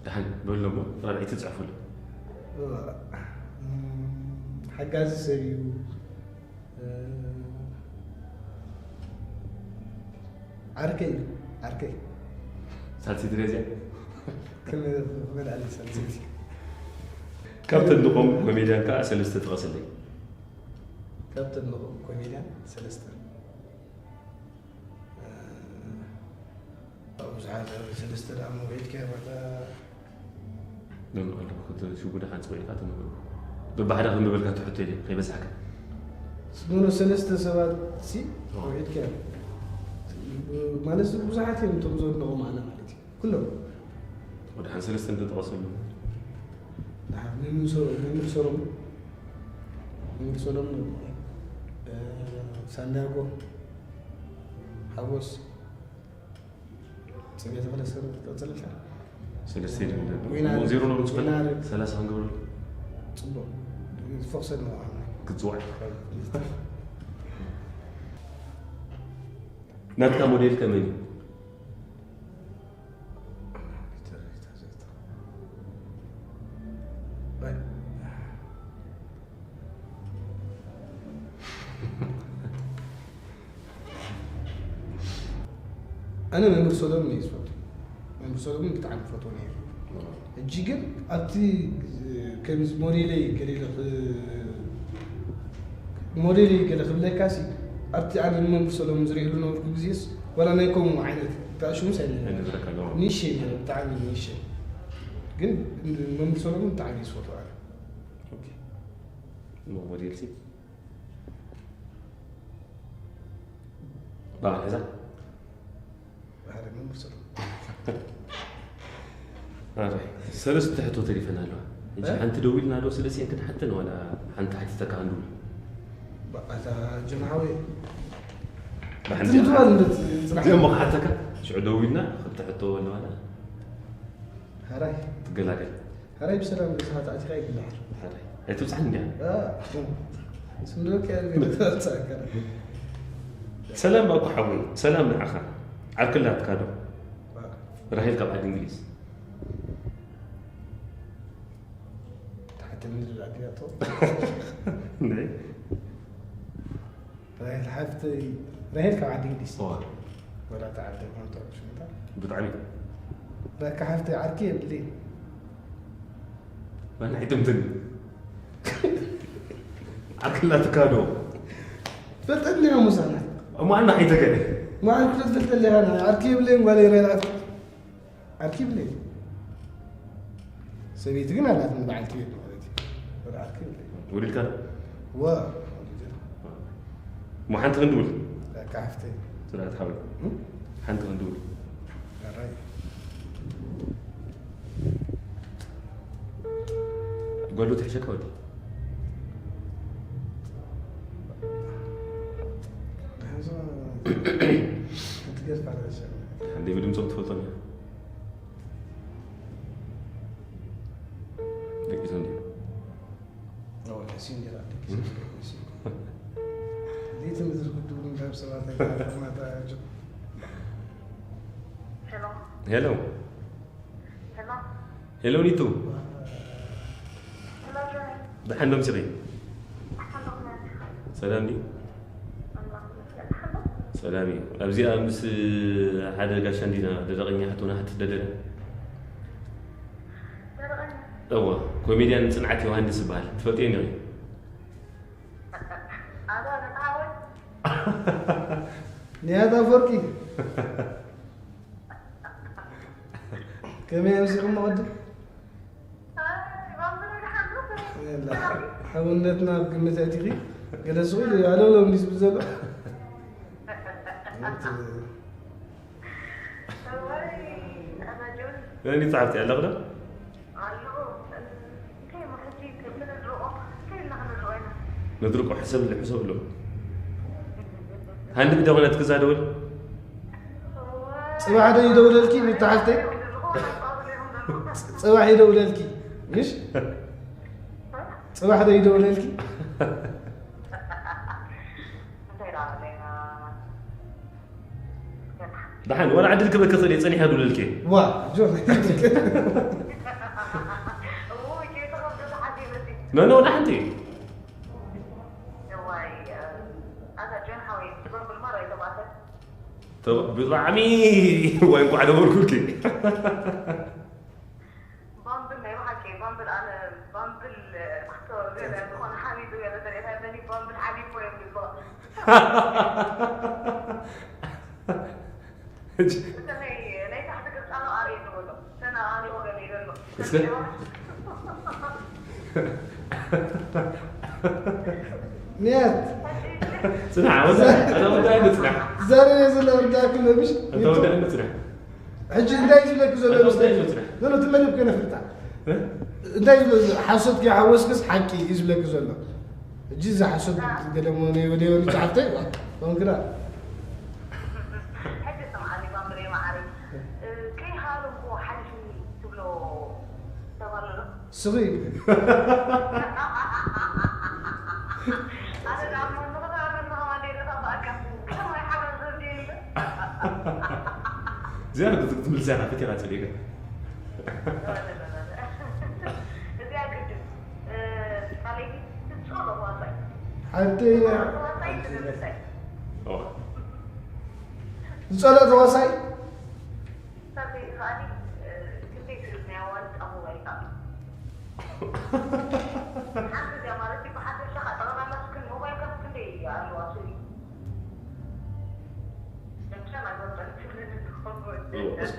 ደሓን በሎ እሞ ራብዒቲ ፅሕፉሉ ሓጋዚ ሰብ እዩ ዓርከይ እዩ ዓርከይ ሳልሲት ረዚያ ክመልኣለ ሳልሲት ካብ ተድንቆም ኮሜድያን ከዓ ሰለስተ ጥቐስለይ ካብ ተድንቆም ኮሜድያን ሰለስተ ብዙሓት ሰለስተ ደኣ መውዒድ ከ ሽጉዳ ሓንቲ ፀዊዕካ ተመግቡ በባሕዳ ክንበልካ ትሕቶ ኢለ ከይበዝሓካ ስኖኖ ሰለስተ ሰባት ሲ መውዒድ ከ ማለት ብዙሓት እዮም እቶም ዘድንቖም ኣነ ማለት እዩ ኩሎም ወደ ሓን ሰለስተ እንተጠቐሰሉ መምህር ሰሎሞን መምህር ሰሎሞን ሳንዳጎ ሓጎስ ፅቤት ክለሰብ ትቀፅልልካ ሰለስተ ዜሮ ነው ንስፈል ሰላሳ ክንገብረሉ ፅቡቅ ፎክሰድ ነው ክትፅዋዕ ናትካ ሞዴል ከመይ እዩ ኣነ መምህር ሰሎምን እየ ዝፈቱ መምህር ሰሎምን ብጣዕሚ ክፈትዎ ነይሩ ሕጂ ግን ኣብቲ ከምዚ ሞዴለይ ገለ ኢለ ክ- ሞዴለይ ገለ ክብለካሲ ኣብቲ ኣነ ንመምህር ሰሎሞን ዝርእየሉ ነበርኩ ግዜስ ዋላ ናይ ከምኡ ዓይነት ተኣሽሙስ ኣይነበረን። ኣይነበረካ ኣለዎ። ኒሸ ነይረ፣ ብጣዕሚ ኒሸ። ግን መምህር ሰሎሞን ብጣዕሚ እየ ዝፈትዎ ኣነ። ኦኬ። ሞዴልሲ? በዓል ገዛ? ሓደ መምህር ሰሎሞን። ኣረ፣ ሰለስተ ሕቶ ተሪፈን ኣለዋ። ሕጂ እ? ሓንቲ ደዊልና ዶ ስለዚ ክንሓተን ዋላ ሓንቲ ሓቲተካ ክንድውል? በቃ፣ እታ ጀምሓዊ ብሓንቲ ትምትዋል እንደ ጽናሕ። እዚኦም ክሓተካ፣ ሽዑ ደዊልና ክልተ ሕቶ ኣለዋና። ሓራይ። ትገላገል። ሓራይ ብሰላም ገዛኻ ተኣቲኻ ይግባሕ። ሓራይ። ኣይትብጻሕን እንዲያ። አ፣ ስምዶልካ እያ ዝብል ተጻገረ። ሰላም ባኮ ሓወይ፣ ሰላም ንዓኻ። ዓርኪ ኣላትካ ዶ? አ። ራሄል ካብ ዓዲ እንግሊዝ። ተሓተኒ ዝብል ዓዲ እያ እቶ። ናይ? ራሄል ሓፍተይ፣ ራሄል ካብ ዓዲ እንግሊዝ። እዋ። ወላ እታ ዓዲ ኮንቶ ሽምታ። ብጣዕሚ። ራካ ሓፍተይ ዓርኪ የብለይን። ማን ኣይትምትን? ዓርኪ ኣላትካ ዶ? ትፈልጠኒ ኢኻ ሙሳና። እሞ ኣና ኣይተገደ። ማን ክትፈልጠኒ ኢኻ? ዓርኪ የብለይን ጓለይ ራሄል ዓርኪ። ዓርኪ የብለይን። ሰበይቲ ግን ኣላትኒ በዓልቲ ቤት ማለት እዩ። ወላ ዓርኪ የብለይን። ወሊድካ ዶ? ዋ፣ ወሊደ። እሞ ሓንቲ ክንድውል። ራካ ሓፍተይ። ስርዓት ሓወይ። እም? ሓንቲ ክንድውል። ኣራይ። ጓሉ ትሕሸካ ወዲ? ደሓን ዞ-፣ ክትገርፋ ዶ ይሻል? እንዴ ብድምፆም ትፈልጦም እያ። ደቂሱ እንዲ። ኦ፣ ደቂሱ እንዲ፣ ደቂሱ እንዲ፣ ደቂሱ። እንዴት ምድር ጉዱ እንዳብ ሰባት አይታወቅም። ሄሎ። ሄሎ። ሄሎ። ሄሎ ኒቱ። ሄሎ ጆኒ። ደሓን ዶ ምሲኺ? ደሓን ዶ ኩነትካ? ሰላም ድዩ? ኣላሁ ይመስገን፣ ደሓን ዶ? ሰላም እዩ። ኣብዚኣ ምስ ሓደ ጋሻ እንዲና ደረቐኛ ሕቶና ክትደለለ። ደረቐኛ? እወ፣ ኮሜድያን ጽንዓት ዮሃንስ ይበሃል። ትፈልጥዮ ዲኺ? ኣዛ ነታ ሓወይ? ንያት ኣፈወርቂ። ከመይ ኣምሲኹም መቐድም? ኣይ፣ ባምበረ ደሓን ዶ? የላ፣ ሓውነትና ኣብ ግምት ኣእቲኺ። ገለ ስቕ ኢሉ ኣለውለው እንዲ ዝብል ዘሎ። እዋይ፣ ኣዛ ጆኒ። እኔ ጸሓፍቲ ኣለኹ ዶ? ኣለኹ። እንታይ እሞ ሕጂ ክንድርቆ? እንታይ ኢልና ክንድርቆ ኢና? ንድርቆ ሕሰብ ኣሎ፣ ሕሰብ ኣሎ። ሃንዲ ብደኾነት ክዛ ደወል። ጽባሕ ዶ ይደውለልኪ፣ ኒቱ ሓፍተይ? ጽባሕ ይደውለልኪ፣ ምሽ? ጽባሕ ዶ ይደውለልኪ? እንታይ ደኣ በለና? ደሓን፣ ዋላ ዕድል ክበኪ ክእል እየ፣ ጸኒሐ ክድውለልኪ እየ። ዋ፣ ጆን። እዎ፣ ጌታ ካብ ገዛ ሓሲበ። ኖ፣ ኖ፣ ወላ ሓንቲ። እዋይ፣ ኣዛ ጆን ሓወይ፣ ትጎርጉር ማራ ኣይተባእሰ። ተ-፣ ብጣዕሚ፣ ዋይ፣ እንኳዕ ደወልኩልኪ። ባምብል ናይ ብሓቂ፣ ባምብል ኣነ፣ ባምብል ኣክተር ገለ ዝኾነ ሓሊፉ ገለ ተሪእኻ፣ መን እዩ ባምብል ሓሊፉ እዮም ዝበሃል። ሕጂ እተን ናይ፣ ናይ ታሕቲ ገጻሉ ኣርእየኒ በሎ። እተን ኣእሪኦ ገለ ይበሎ። እስከ። ንያት። ጽናሕ፣ ወዛ-፣ ወዛ-፣ ወዛ-፣ ወዛ-፣ ጽናሕ። ዘርየ ዝለ ወርዳ ክለምሽ። እንተ ወዳ እንደ ጽናሕ። ሕጂ እንታይ እዩ ዝብለኪ ዘሎ? ኣታ እንታይ እዩ ዝብለኪ? ኖ፣ ኖ፣ ትመልእ እኮ ነፍልጣ። እ? እንታይ እዩ ዝብለ-፣ ሓሶት ከይሓወስክስ ሓቂ እዩ ዝብለኪ ዘሎ። ሕጂ እዚ ሓሶት ገለ መሆነ ወደ ወደ ጻሕፍተይ ዋ። ኮንግራ። ሕጂ ስምዓኒ ባምብሬ መዓረይ። እ፣ ከይሃለምኩ ሓሊፍኒ ትብሎ ሰብ ኣሎ ዶ? ስኺ። ኣነ ደኣ እሞ ንኽዛረብ ከማን ደይረ ተባእካ። ከማይ ሓበን ሰብ ድየ እምበር። እዚኣ ክትምልሳ ኢኻ ፈቲኻ ጸሊእካ። እዚኣ ግድን። እ፣ ጻለይቲ ትጽሎ ተዋሳይ። ሓንቲ ተዋሳይ ትምልሳይ። ኦ። ዝጸሎ ተዋሳይ። ሳተይ ከኣኒ፣ እ፣ ክንደይ ስእሊ ናይ ኣዋልድ ሓንቲ እዚኣ ማለት እዩ። ብሓፈሻ ከዓ ጠቕላላ ስክን ሞባይል ካብ ክንደይ ኣለዋ ስእሊ?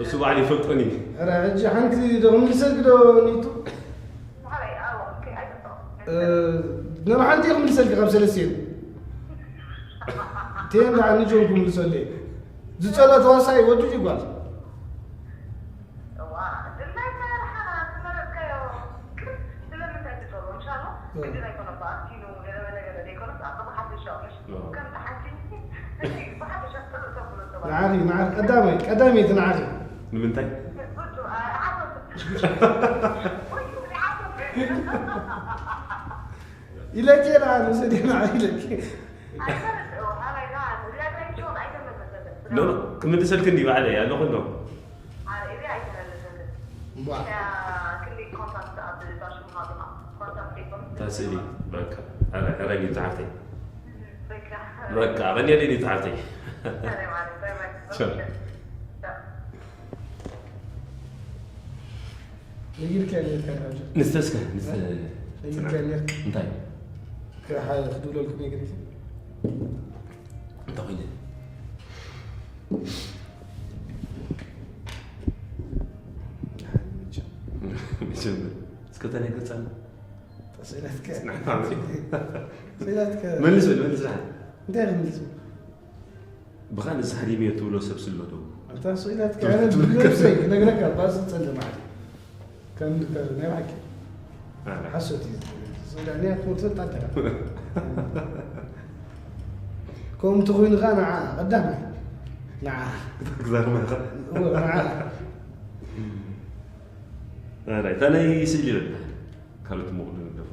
እሱ ባዕሉ ይፈልጦን እዩ። ኧረ ሕጂ ሓንቲ ዶ ክምልሰልኪ ዶ ኒቱ? ንሓንቲ ክምልሰልኪ ካብ ሰለስቲኤን ቴን ደኣ ንጆን ክምልሰሉ ዝፀሎ ተዋሳኢ ወዱ ይጓል ንዓኺ ንዓኺ ቀዳመይ ቀዳመይቲ ንዓኺ ንምንታይ ኢለኪ ና ንሰዲ ና ኢለኪ ኖ ኖ ክምልሰልኪ እንዲ ባዕለይ ኣለኹ እንዶ እታ ስእሊ በቃ ሕረጊ ዝሓፍተይ በቃ ቀኒየለይ ዝሓፍተይ ነጊርካ ነርካ ዳጆ ንስተስከ ነጊርካ ነርካ እንታይ ክድውለልኩም ነጊርካ እንታይ ኮይነ መጀመር እስከ ተናይ ገጻና ስእለትከ ጽናሕና ስእለትከ መልስ በል መልስ ና እንታይ ክምልስ ብኻን እዚ ሃዲም እየ ትብሎ ሰብ ስሎ ዶ ኣታ ስእለትከ ኣነ ብነብሰይ ክነግረካ ባስ ጸልም ዓዲ ከም ናይ ብሓቂ ሓሶት እዩ ስእለኒ ትፈልጥ ኣንተ ከምኡ እንተኾይኑ ኸዓ ንዓ ቀዳማይ ንዓ ክዛርመኻ እወ፣ ንዓ እታ ናይ ስእሊ ይበል ካልኦት ምቕሉ ንደፎ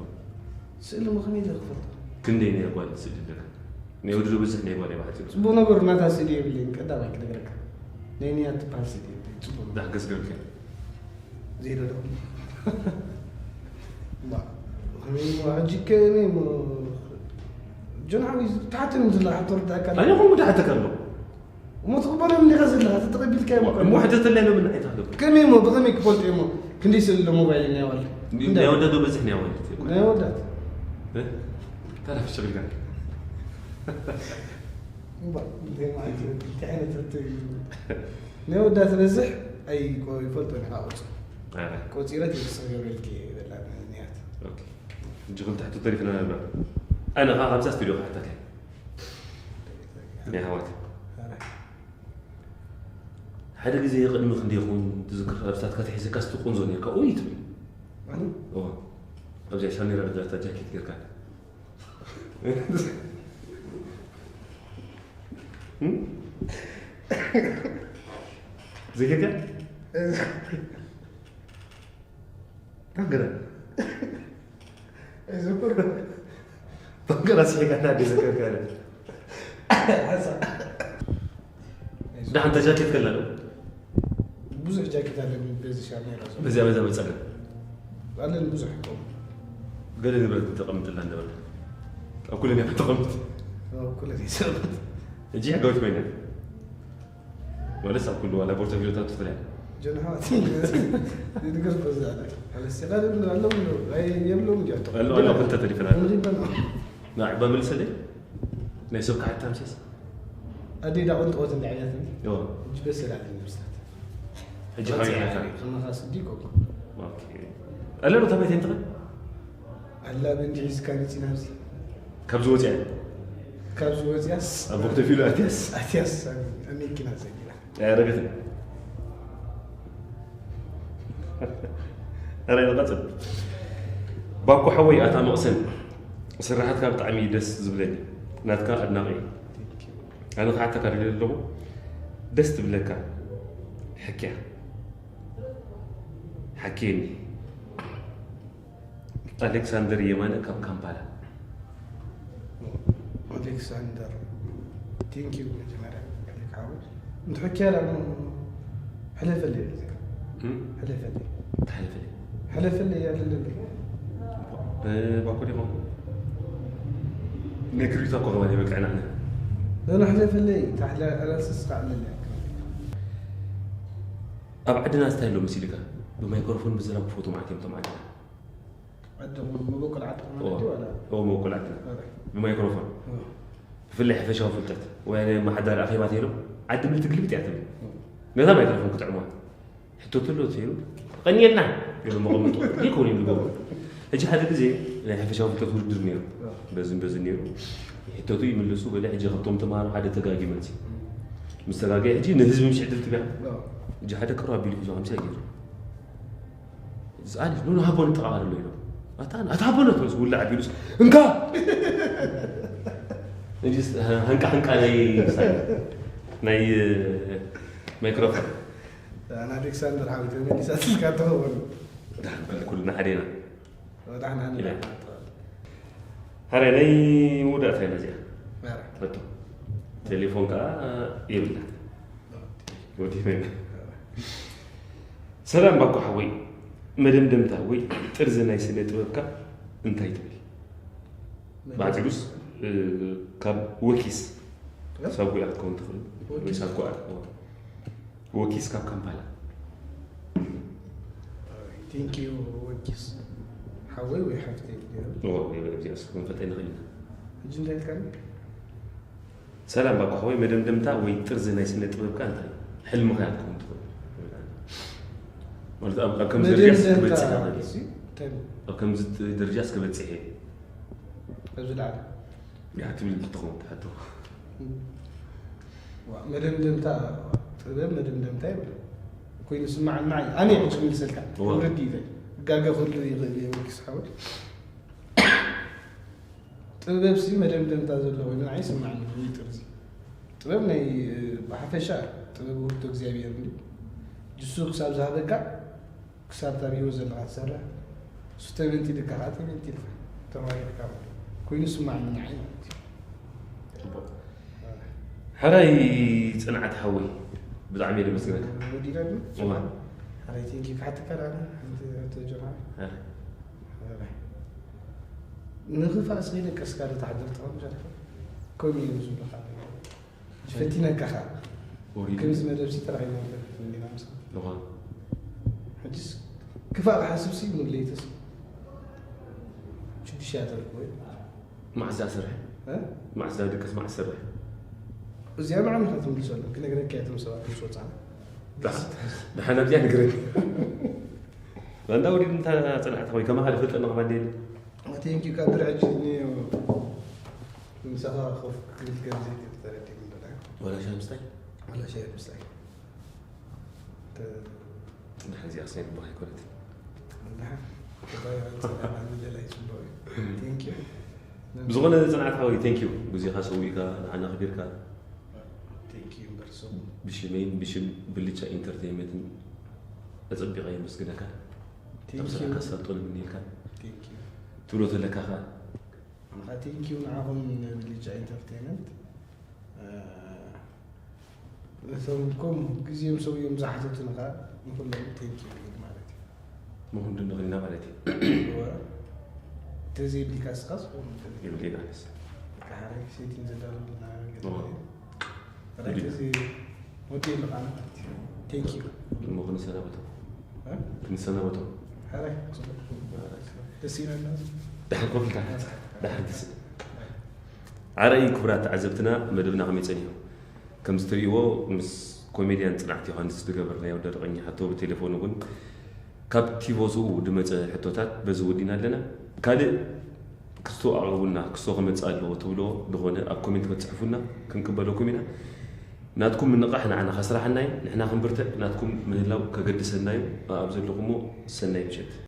ስእሊ ምኽኒ ኢለ ክፈልጦ ክንደይ ናይ ጓል ስእሊ ኣለካ ናይ ወዲ ዶ ብዝሕ ናይ ጓል ይባሕት ጽቡቕ ነገሩ ናታ ስእሊ የብለይን ቀዳማይ ክነግረካ ናይ ንያት ትበሃል ስእሊ የብለይን ጽቡቕ ዳሕገስ ገብከ ዜሮ ዶ ከመይ እሞ ሕጂ ከመይ እሞ ጆን ሓዊ ተሓትኒ ዝላ ሕቶ ርዳእካ ኣነ ኹም ዳሕተካ ኣሎ እሞ ትቕበሎም እንዲኻ ዘለኻ ተተቐቢልካዮ እሞ እሞ ሕተተለይ ነው ምን ኣይታለኩ ከመይ እሞ ብኸመይ ክፈልጡ እሞ ክንደይ ስእሊ ሎ ሞባይል ናይ ዋለ ናይ ወዲ ዶ ብዝሕ ናይ ወዲ ናይ ወዳት ተረፍ ሸግልካ እምባ እንታይ ማለት እዩ ክልተ ዓይነት ሕቶ እዩ ናይ ወዳት በዝሕ ኣይፈልጦን ኢኻ ቁፅር ቆፂረት ይስቕ ገብረልኪ በላ ንያት ሕጂ ክልተ ሕቶ ተሪፍና ነበር ኣነ ኻ ካብዛ ስቱዲዮ ክሕተካ ናይ ሃዋት ሓደ ግዜ ቅድሚ ክንደይ ይኸውን ትዝክር ኣብሳትካ ተሒዘካ ስቲ ቆንዞ ነርካ ኡይ ትብል ኣብዚኣ ሻሜራ ዳታ ጃኬት ጌርካ ዘይጌርካ ባንገራ ባንገራ ስሒቃ እና ደዘከርካ ደሓን ተጃኬት ከላ ዶ ብዙሕ ጃኬት ኣለኒ በዚ ሻሜራ ዘሎ በዚያ በዛ መፀለ ኣለኒ ብዙሕ ከምኡ ገለ ንብረት ተቐምጥላ ንበል ኣብ ኩለን እያ ተቐምጥ ኩለን ይሰበት እጂ ሕጋዊት ኮይና ወለስ ኣብ ኩሉ ዋላ ፖርቶፊሊዮታት ትፍለያ ጀናሓት ንግር በዛ ኣለስ ይቐልም ኣለዉ የብሎም እንዲያቶ ኣሎ ኣሎ ክልተ ተሪፈና ንዕባ መልሰለይ ናይ ሰብ ክሓታ ምሴስ ኣደይ ዳቕንጥወት እንዳ ዓይነት ዮ እጅ በሰላት ንምስላት ሕጂ ሓቢርካ ከማኻ ስዲ ኮኩ ኣለሎ ተበይት እንተ ኣላ በንዲ ሒዝካ መፂና ኣብዚ ካብዚ ወፅያ ካብዚ ወፅያስ ኣብ ቦክተፊሉ ኣትያስ ኣትያስ ኣብ መኪና ዘጊና ኣያረገትን ኣረ ንቐፅል ባኮ ሓወይ ኣታ መቕሰን ስራሓትካ ብጣዕሚ ደስ ዝብለኒ ናትካ ኣድናቂ ኣነ ክሓተካ ደልየ ኣለኹ ደስ ትብለካ ሕክያ ሓክየኒ ኣሌክሳንደር የማነ ካብ ካምፓላ ኣሌክሳንደር ቴንኪዩ መጀመርያ ልካዊ እንተ ሕክያ ዳ ሕለፈለይ ሕለፈለይ ተሓልፈለይ ሕለፈለይ ያለለለይ ባኮ ዲኹም ናይ ክሪቶ ኮኸባ ይበቅዕና ኣነ ሕለፈለይ ታሕለ ኣላስስ ካዕለለይ ኣብ ዓድና ስታይ ኣሎ መሲልካ ብማይክሮፎን ብዝራብ ክፈቱ ማለት እዮም ቶም ዓድና ዓድኹም መበቆል ዓድኹም ማለት እዎ። እዩ ዋላ እዎ መበቆል ዓድና ኦኬ። ብማይክሮፎን እዎ። ብፍላይ ሕፈሻዊ ፍልጠት ወይ ናይ ማሕዳር ኣኼባ ተይሎም ዓዲ ምልቲ ግልብጥ እያ ትብል እዎ። ነታ ማይክሮፎን ክጥዕሞ ሕቶ ትሎ ተይሉ ቀኒልና ገለ መቐመጡ ይኮን ይብሉ ገቡ ሕጂ ሓደ ግዜ ናይ ሕፈሻዊ ፍልጠት ውድድር ነይሩ በዝን በዝን ነይሩ ሕተቱ ይምልሱ ገለ ሕጂ ካብቶም ተምሃሮ ሓደ ተጋጊ መልሲ ምስ ተጋገየ ሕጂ ንህዝቢ ምሽ ዕድል ትብያ ሕጂ ሓደ ቅሩ ኣቢሉ ሒዞ ከምዚ ገይሩ ዝኣሊ ኑ ሃቦ ንጠቓቐል ኣሎ ኢሎም ኣታ ኣታ ሃቦ ነትመስ ውላዕ ቢሉስ እንካ ሕጂ ሃንቃ ሃንቃ ናይ ናይ ማይክሮፎን ኣና ኣሌክሳንደር ሓዊት መሊሳትልካ ትኸውን ዳሕን ኩልና ሓዴና ወዳሕና ኢለ። ሓረ ናይ መወዳእታ ኢና እዚኣ ሕቶ ቴሌፎን ከዓ የብላ ወዲና ኢና ሰላም ባኮ ሓወይ መደምደምታ ወይ ጥርዚ ናይ ስነ ጥበብካ እንታይ ትብል ብሓፂሩስ ካብ ወኪስ ክሳብ ጉያ ክትከውን ትኽእል ወይ ሳብ ጉያ ክትከውን ወኪስ ካብ ካምፓላ ቴንኪዩ ወኪስ ሓወይ ወይ ሓፍተይ እዚኣስ ክንፈጠ ንኽእል ኢና ሕጂ እንታይ ኢልካኒ ሰላም ባኮ ሓወይ መደምደምታ ወይ ጥርዚ ናይ ስነ ጥበብካ እንታይ ሕልምኻ ክትከውን ትኽእል ማለት ኣብ ኣብ ከምዚ ደረጃስ ክበፅሕ ይኽእል እዩ። ኣብ ከምዚ ደረጃስ ክበፅሕ እየ ኣብዚ ላዕሊ ያ ትብል ክትኸውን ትሓቶ መደምደምታ ጥበብ መደምደምታ ይብሉ ኮይኑ ስማዕ ንዓይ ኣነ ሕጂ ክምልሰልካ እዋ። ክምርድ ይኽእል ጋገ ክህሉ ይኽእል እየ ወኪስ ሓወይ ጥበብ ሲ መደምደምታ ዘሎ ኮይኑ ንዓይ ስማዕ ንብሉ ጥርዚ ጥበብ ናይ ብሓፈሻ ጥበብ ውህብቶ እግዚኣብሔር እንዲ ጅሱ ክሳብ ዝሃበካ ክሳብ እታ ብህይወት ዘለኻ ትሰርሕ እሱ ተመንጢልካ ከዓ ተመንጢልካ ተማሪርካ ማለት እዩ። ኮይኑ ስማዕ ንዓይ ማለት እዩ ሕራይ ፅንዓት ሓወይ ብጣዕሚ እየ ደመስግነካ ወዲና ግን እዋ። ሕራይ ቴንኪ ክሓተካ ዳ ሓንቲ ሕቶ ጀማሪ ሕራይ። ሕራይ። ንኽፋእ ስኺ ደቀስካ ዶ ተሓድር ጥቕም ጀርካ ከምኡ እዮም ዝብሉኻ ፈቲነካ ከዓ ወሪዱ ከምዚ መደብ ሲ ተራኺብና ንፈልጥ እንዲና ምሳኻ እዋ። ሕጅስ ክፋእ ክሓስብ ሲ ሙለይተስ ሽዱሽተ እያ ተልኩ ወይ መዓዝ ዝሰርሕ እ? መዓዝ ዝድቅስ መዓዝ ዝሰርሕ እዚኣ ንዓም ኢኻ ትምልሰሉ ክነግረካ እያ እቶም ሰባት ምስ ወፃና ደሓን ኣብዚኣ ንግረኒ እንዳ ወዲድ እንታ ፅንዓት ወይ ከማኻ ዝፈልጠና ከማ እንደ ቴንኪዩ ካብ ድሪ ሕጂ እኒኦ ምሳኻ ኮፍ ክብል ከም ዘይክእል ተረዲእኒ ዶ ወላ ሻምስታይ ወላ ሻይ ምስታይ ድሓን እዚኣ ክሳይ ልቦኻ ኣይኮነትን ደሓን ተባይ ፅናና ምደላይ ፅቡቅ እዩ ቴንኪዩ ብዝኾነ ፅንዓት ሓወይ ቴንኪዩ ግዜኻ ሰዊእካ ንዓና ኣኽቢርካ ቴንኪዩ እምበር ሰው ብሽመይን ብሽም ብልጫ ኢንተርቴንመንትን ኣፀቢቐ የመስግነካ ቴንኪዩ ተምስራካ ሳልጦ ንምንልካ ቴንኪዩ ትብሎ ተለካ ኸ ንኻ ቴንኪዩ ንዓኹም ብልጫ ኢንተርቴንመንት እቶም ከም ግዜም ሰውዮም ዝሓተቱን ኸ ንኩሎም ቴንኪዩ ማለት እዩ ምኹንዱ ንኽልና ማለት እዩ እወ ተዘይብልካ ስኻስ ይብልናስ ካሕራይ ሴቲን ዘዳለና እወ። ራይተዚ ወዲ ልቃና ማለት እዩ ቴንኪዩ እሞ ክንሰናበቶም ክንሰናበቶም ሓራይ ጽቡቅ ደስ ይለና ድሓን ኮፍልካ ድሓን ትስእ ዓረይ ክቡራት ተዓዘብትና መደብና ከመይ ጸኒሑ ከም ዝትርእይዎ ምስ ኮሜድያን ጽናዕት ዮሃንስ ዝገበርናዮ ደረቐኛ ሕቶ ብቴሌፎን እውን ካብ ቲቮዝኡ ዝመጸ ሕቶታት በዚ ወዲና ኣለና ካልእ ክስቶ ኣቕርቡልና ክስቶ ክመጽእ ኣለዎ ትብሎ ዝኾነ ኣብ ኮሜንት ክትጽሕፉና ክንቅበለኩም ኢና ናትኩም ምንቓሕ ንዓና ከስራሕና እዩ ንሕና ክንብርትዕ ናትኩም ምህላው ከገድሰና እዩ ኣብ ዘለኹሞ ሰናይ ምሸት